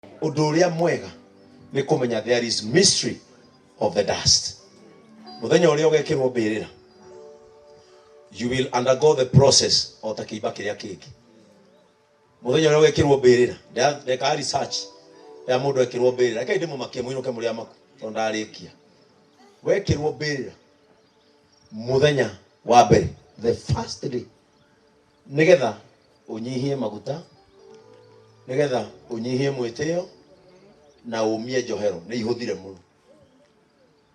Ũndũ ũrĩa mwega nĩ kũmenya there is mystery of the dust. Mũthenya ũrĩa ũgekĩrwo mbĩrĩra, you will undergo the process o ta kĩimba kĩrĩa kĩngĩ. Mũthenya ũrĩa ũgekĩrwo mbĩrĩra, ndekaga research ya mũndũ ekĩrwo mbĩrĩra. Rekei ndĩmũmakie mũinũke mũrĩ amaku tondũ ndarĩkia. Wekĩrwo mbĩrĩra mũthenya wa mbere, the first day, Nĩgetha ũnyihie maguta, nĩgetha ũnyihie mwĩtĩo na ũmie njohero. Nĩ ihũthire mũno.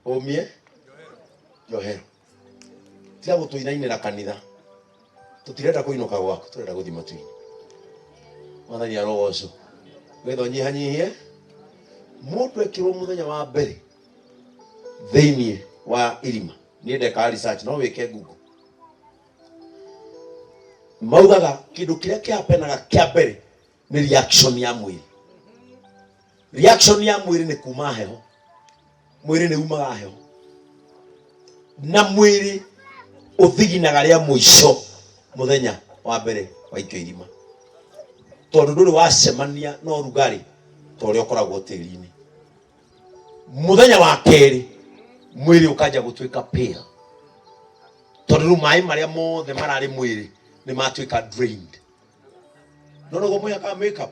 Ũmie njohero. Tiga gũtũinainĩra kanitha. Tũtirenda kũinũka gwaku, tũrenda gũthiĩ matu-inĩ. Mwathani arogocwo. Nĩgetha ũnyihanyihie. Mũndũ ekĩrwo mũthenya wa mbere thĩinĩ wa irima. Niĩ ndekaga research, no wĩke Google. Maugaga kĩndũ kĩrĩa kĩhapenaga kĩa mbere nĩ reaction ya mwĩrĩ. Reaction ya mwĩrĩ nĩ kuma heho. Mwĩrĩ nĩ umaga heho na mwĩrĩ ũthiginaga rĩa mũico mũthenya wa mbere waikio irima, tondũ ndũrĩ wacemania na ũrugarĩ ta ũrĩa ũkoragwo tĩri-inĩ. Mũthenya wa kerĩ mwĩrĩ ũkanja gũtuĩka pale, tondũ rĩu maĩ marĩa mothe mararĩ mwĩrĩ nĩ matuĩka drained. No noguo mwĩhakaga makeup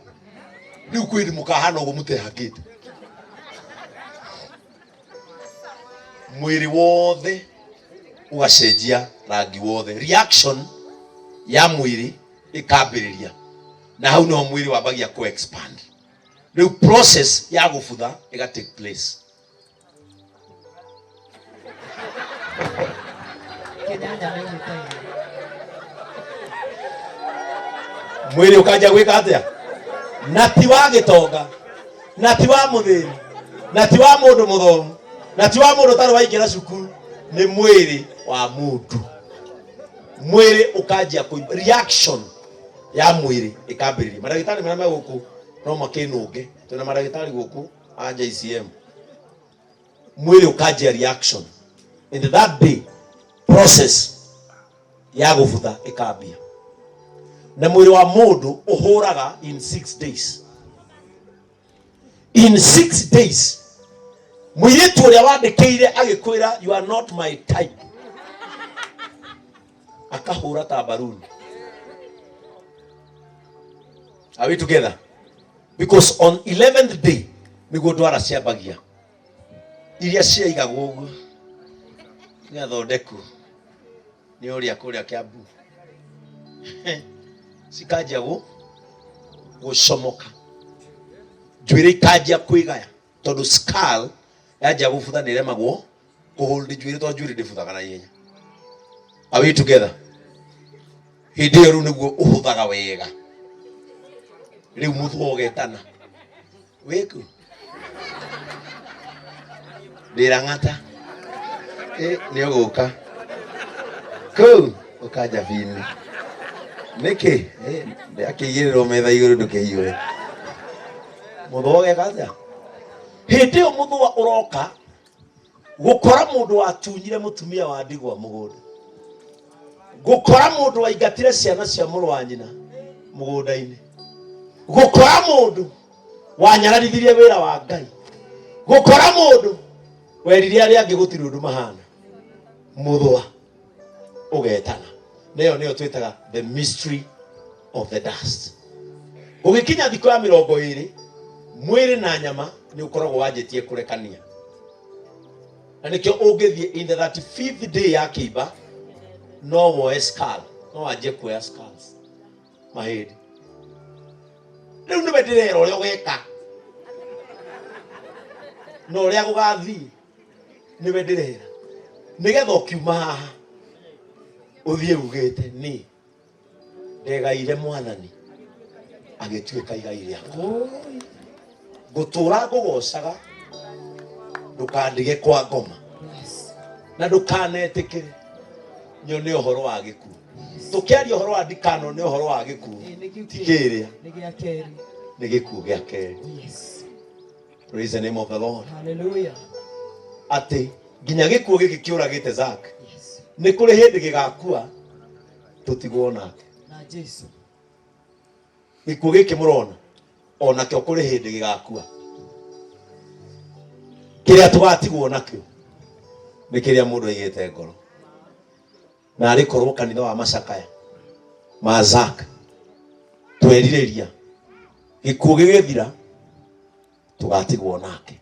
rĩu kwĩ hĩndĩ mũkahana ũguo mũtehakĩte. Mwĩrĩ wothe ũgacenjia rangi wothe, reaction ya mwĩrĩ ĩkambĩrĩria, na hau nĩho mwĩrĩ wambagia ku expand. Rĩu process ya gũbutha ĩga take place. Kĩnyanya nĩ ũhĩtagia. Mwĩrĩ ũkanjia gwĩka atĩa? Na ti wa gĩtonga, na ti wa mũthĩni, na ti wa mũndũ mũthomu, na ti wa mũndũ ũtarĩ waingĩra cukuru, nĩ mwĩrĩ wa mũndũ. Mwĩrĩ ũkanjia kũimba, reaction ya mwĩrĩ ĩkambĩrĩria. Mandagĩtarĩ marĩa me gũkũ no makĩnũnge, twĩna mandagĩtarĩ gũkũ a JCM. Mwĩrĩ ũkanjia reaction, and that day process ya gũbutha ĩkambia, na mwĩrĩ wa mũndũ ũhũraga in 6 days. In 6 days mũirĩtu ũrĩa wandĩkĩire agĩkwĩra you are not my type akahũra ta baruni. Are we together? Because on 11th day nĩguo ndwara ciambagia, iria ciaigagwo ũguo nĩathondeku nĩ ũrĩa kũrĩa Kiambu, cikanjia gũcomoka, njuĩrĩ ikanjia kwĩgaya, tondũ skull yanjia gũbutha nĩ ĩremagwo kũhold njuĩrĩ, tondũ njuĩrĩ ndĩbuthaga na ihenya. Are we together? Hĩndĩ ĩyo rĩu nĩguo ũhũthaga wega, rĩu mũthũa ũgetana wĩku ndĩrang'ata nĩ ũgũka kũu ũkanjabini nĩkĩ ndakĩigĩrĩrwo metha igũrũ ndũkĩhiũre. Mũthũa ũgeka atĩa hĩndĩ ĩyo? Mũthũa ũroka gũkora mũndũ watunyire mũtumia wa ndigwa mũgũnda, gũkora mũndũ waingatire ciana cia mũrũ wa nyina mũgũnda-inĩ, gũkora mũndũ wanyararithirie wĩra wa Ngai, gũkora mũndũ werire arĩa angĩ gũtirĩ ũndũ mahana. Mũthũa ũgetana, nĩyo nĩyo twĩtaga the mystery of the dust. Gũgĩkinya thikũ ya 20, mwĩrĩ na nyama nĩ ũkoragwo wanjĩtie kũrekania, na nĩkĩo ũngĩthiĩ in the 35th day ya kĩimba no woe skull, no wanjie kuoya skulls, mahĩndĩ. Rĩu nĩwe ndĩrera ũrĩa ũgeka na ũrĩa gũgathiĩ, nĩwe ndĩrera nĩgetha ũkiuma haha ũthiĩ ugĩte niĩ ndegaire Mwathani agĩtuĩka igai rĩakwa, ngũtũra ngũgocaga, ndũkandige kwa ngoma na ndũkanetĩkĩre nyone ũhoro wa gĩkuũ. Tũkĩaria ũhoro wa ndikanone ũhoro wa gĩkuũ, ti kĩrĩa Nĩ gĩa kerĩ. Nĩ gĩkuũ gĩa kerĩ. Praise the name of the Lord. Hallelujah. Atĩ nginya gĩkuũ gĩkĩ kĩũragĩte Zack, nĩ kũrĩ hĩndĩ gĩgakua tũtigwo nake Na Jesu. Gĩkuũ gĩkĩ mũrona. Onakĩo kũrĩ hĩndĩ gĩgakua. Kĩrĩa tũgatigwo nakĩo nĩ kĩrĩa mũndũ aigĩte ngoro. Na arĩ korwo kanitha wa macakaya ma Zak twerirĩria gĩkuũ gĩgĩthira, tũgatigwo nake.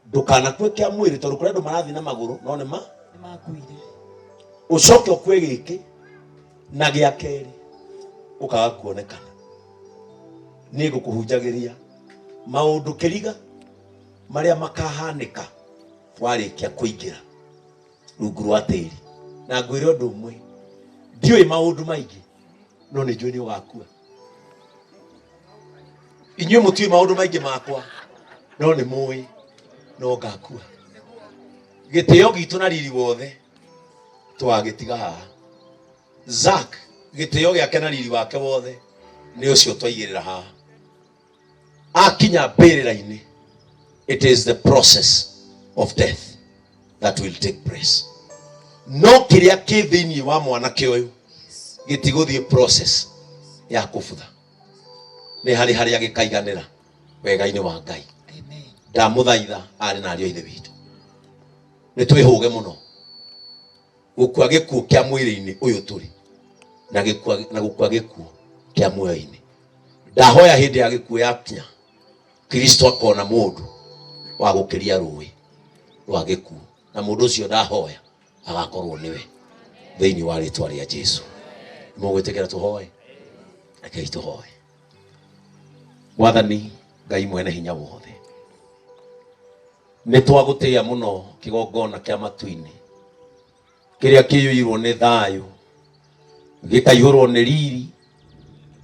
Ndũkanakue kĩa mwĩrĩ, tondũ kũrĩ andũ marathiĩ na magũrũ no nĩ ma Nĩ makuire. Ũcoke ũkue gĩkĩ na gĩa kerĩ ũkaga kuonekana. Niĩ ngũkũhunjagĩria maũndũ kĩriga marĩa makahanĩka warĩkia kũingĩra rungu rwa tĩri. Na ngwĩre ũndũ ũmwe, ndiũĩ maũndũ maingĩ, no nĩ njũĩ nĩ ũgakua. Inyuĩ mũtiũĩ maũndũ maingĩ makwa, no nĩ mũĩ no ngakua. Gĩtĩo gitũ na riri wothe twagĩtiga haha. Zack, gĩtĩo gĩake na riri wake wothe nĩ ũcio twaigĩrĩra haha. Akinya mbĩrĩra-inĩ, it is the process of death that will take place. No kĩrĩa kĩ thĩinĩ wa mwanake ũyũ gĩtigũthiĩ process ya kũbutha, nĩ harĩ harĩa gĩkaiganĩra wega-inĩ wa Ngai. Amen. Ndamũthaitha, arĩ na ariũ a Ithe witũ, nĩ twĩhũge mũno gũkua gĩkuũ kĩa mwĩrĩ-inĩ ũyũ tũrĩ na gĩkua na gũkua gĩkuũ kĩa muoyo-inĩ. Ndahoya hĩndĩ ya gĩkuũ yakinya, Kristo akona mũndũ wa gũkĩria rũĩ rwa gĩkuũ, na mũndũ ũcio ndahoya agakorwo nĩwe, thĩinĩ wa rĩtwa rĩa Jesu. Mũgwĩtĩkĩra tũhoe? Rekei tũhoe. Mwathani Ngai mwene hinya wothe, nĩ twagũtĩĩa mũno kĩgongona kĩa matu-inĩ kĩrĩa kĩiyũirwo nĩ thayũ, gĩkaihũrwo nĩ riri,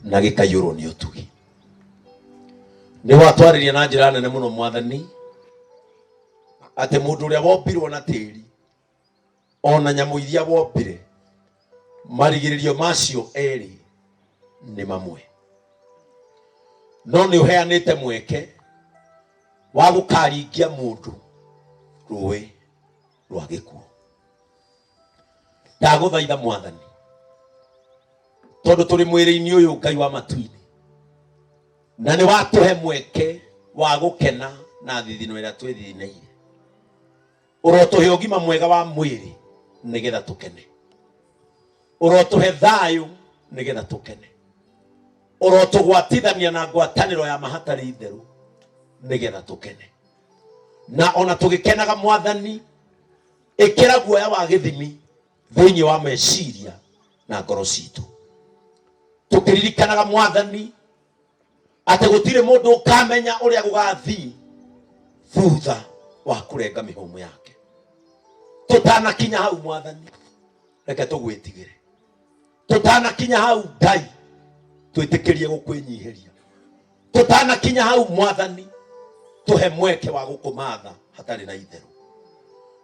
na gĩkaiyũrwo nĩ ũtugi. Nĩ watwarĩria na njĩra nene mũno, Mwathani, atĩ mũndũ ũrĩa wombirwo na tĩri ona nyamũ iria wombire, marigĩrĩrio macio erĩ nĩ mamwe. No nĩ ũheanĩte mweke wa gũkaringia mũndũ rũĩ rwa gĩkuũ. Ndagũthaitha, Mwathani, tondũ tũrĩ mwĩrĩ-inĩ ũyũ, Ngai wa matu-inĩ, na nĩ watũhe mweke wa gũkena na thithino ĩrĩa twĩthinĩire, ũrotũhe ũgima mwega wa mwĩrĩ nĩgetha tũkene, ũrotũhe thayũ nĩgetha tũkene, ũrotũgwatithania na ngwatanĩro ya mahatarĩ itherũ nĩgetha tũkene. Na ona tũgĩkenaga, Mwathani, ĩkĩra guoya wa gĩthimi thĩinĩ wa meciria na ngoro citũ, tũkĩririkanaga, Mwathani, atĩ gũtirĩ mũndũ ũkamenya ũrĩa gũgathiĩ thutha wa kũrenga mĩhũmũ yake. Tũtanakinya hau, Mwathani, reke tũgwĩtigĩre. Tũtanakinya hau, Ngai, twĩtĩkĩrie gũkwĩnyihĩria. Tũtanakinya hau, Mwathani, tũhe mweke wa gũkũmatha hatarĩ na itherũ,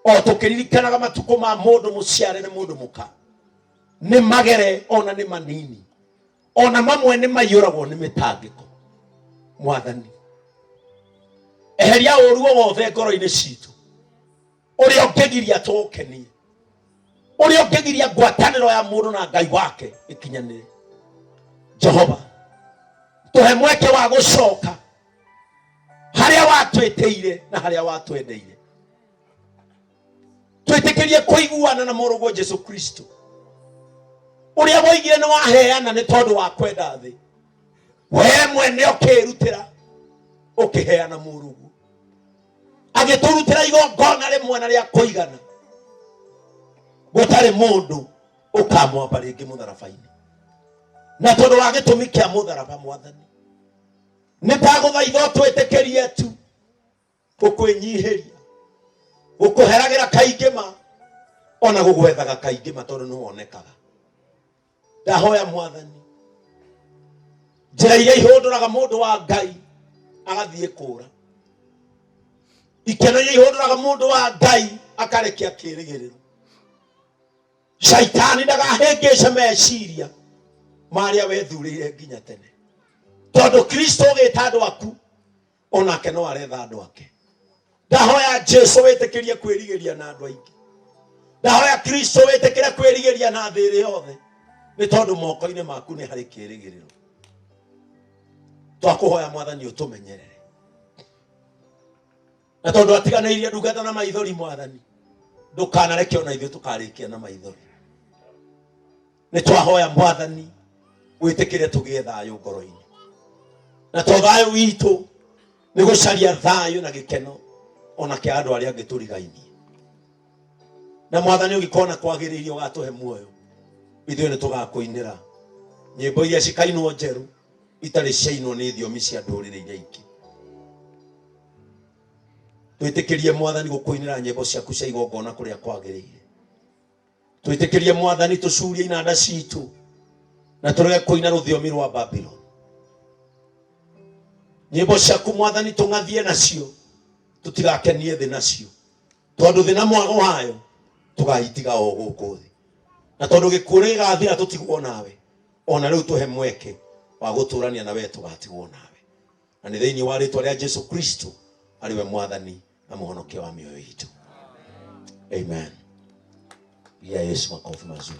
o tũkĩririkanaga matukũ ma mũndũ mũciare nĩ mũndũ mũka nĩ magere, ona nĩ manini, ona mamwe nĩ maiyũragwo nĩ mĩtangĩko. Mwathani, eheria ũru o wothe ngoro-inĩ citũ ũrĩa ũngĩgiria tũũkenie, ũrĩa ũngĩgiria ngwatanĩro ya mũndũ na Ngai wake ĩkinyanĩre. Jehova, tũhe mweke wa gũcoka harĩa watwĩtĩire na harĩa watwendeire. Twĩtĩkĩrie kũiguana na mũrũguo Jesu Kristo, ũrĩa woigire nĩ waheana nĩ tondũ wa kwenda thĩ, we mwene ũkĩĩrutĩra, ũkĩheana mũrũguo, agĩtũrutĩra igongona rĩmwe na rĩa kũigana, gũtarĩ mũndũ ũkamwamba rĩngĩ mũtharaba-inĩ. Na tondũ wa gĩtũmi kĩa mũtharaba, Mwathani, nĩ ndagũthaitha ũtwĩtĩkĩrie tu gũkwĩnyihĩria, gũkũheragĩra kaingĩ ma ona gũgwethaga kaingĩ ma, tondũ nĩ wonekaga. Ndahoya, Mwathani, njĩra iria ihũndũraga mũndũ wa Ngai agathiĩ kũra, ikeno iria ihũndũraga mũndũ wa Ngai akarekia kĩrĩgĩrĩro, Shaitani ndagahĩngĩce meciria marĩa wethurĩire nginya tene, tondũ Kristo ũgĩta andũ aku, onake no aretha andũ ake. Ndahoya Jesu wĩtĩkĩrie kwĩrigĩria na andũ aingĩ. Ndahoya Kristo wĩtĩkĩre kwĩrigĩria na thĩ ĩrĩ yothe, nĩ tondũ moko-inĩ maku nĩ harĩ kĩrĩgĩrĩro. Twakũhoya Mwathani ũtũmenyerere, na tondũ atiganĩirie ndungata na maithori, Mwathani ndũkanareke ona ithuĩ tũkarĩkia na maithori. Nĩ twahoya Mwathani wĩtĩkĩre tũgĩe thayũ ngoro-inĩ, na to thayũ witũ nĩ gũcaria thayũ na gĩkeno ona kĩa andũ arĩa angĩ tũrigainie. Na Mwathani ũngĩkona kwagĩrĩire ũgatũhe muoyo, ithuĩ nĩ tũgakũinĩra nyĩmbo iria cikainwo njerũ itarĩ ciainwo nĩ thiomi cia ndũrĩrĩ iria ingĩ. Twĩtĩkĩrie Mwathani gũkũinĩra nyĩmbo ciaku cia igongona kũrĩa kwagĩrĩire. Twĩtĩkĩrie Mwathani tũcurie inanda citũ na tũrege kũina rũthiomi rwa Babylon. Nyĩmbo ciaku Mwathani tũng'athie nacio, tũtigakenie thĩ nacio, tondũ thĩ na mwago wayo tũgaitiga o gũkũ thĩ, na tondũ gĩkuũ nĩ gĩgathira tũtigwo nawe, ona rĩu tũhe mweke wa gũtũrania na we tũgatigwo nawe, na nĩ thĩinĩ wa rĩtwa rĩa Jesu Kristo arĩ we Mwathani na Mũhonokia wa mĩoyo itũ, amen. Pigia Yesu makofi mazuri.